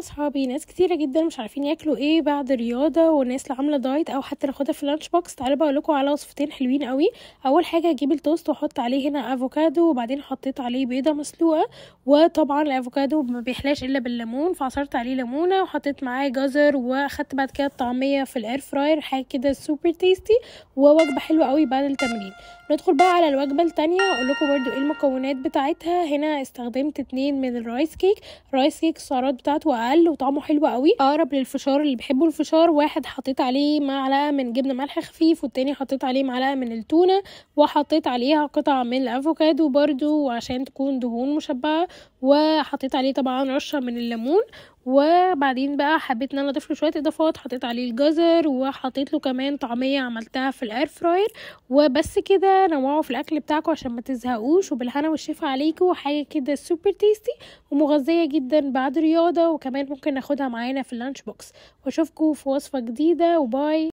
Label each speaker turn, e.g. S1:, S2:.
S1: اصحابي، ناس كتيرة جدا مش عارفين ياكلوا ايه بعد الرياضة، والناس اللي عامله دايت او حتى ناخدها في ال lunch box. تعالوا بقى اقول لكم على وصفتين حلوين قوي. اول حاجة اجيب التوست واحط عليه هنا افوكادو، وبعدين حطيت عليه بيضة مسلوقة، وطبعا الافوكادو ما بيحلاش الا بالليمون، فعصرت عليه ليمونه وحطيت معاه جزر، واخدت بعد كده الطعمية في ال air fryer. حاجة كده super tasty ووجبه حلوة قوي بعد التمرين. ندخل بقى على الوجبة الثانية، اقول لكم برده ايه المكونات بتاعتها. هنا استخدمت 2 من ال rice cake. rice cake السعرات بتاعته اقل وطعمه حلو قوي، اقرب للفشار اللي بيحبوا الفشار. واحد حطيت عليه معلقه من جبنه ملح خفيف، والتاني حطيت عليه معلقه من التونه، وحطيت عليها قطع من الافوكادو برده عشان تكون دهون مشبعة، وحطيت عليه طبعا رشه من الليمون. وبعدين بقى حبيت ان انا اضيف له شوية اضافات، حطيت عليه الجزر وحطيت له كمان طعميه عملتها في ال air fryer. وبس كده، نوعوا في الاكل بتاعكم عشان ما تزهقوش، وبالهنا والشفا عليكم. حاجة كده super tasty ومغذيه جدا بعد رياضة، وكمان ممكن ناخدها معانا في ال lunch box. واشوفكم في وصفه جديدة، و bye.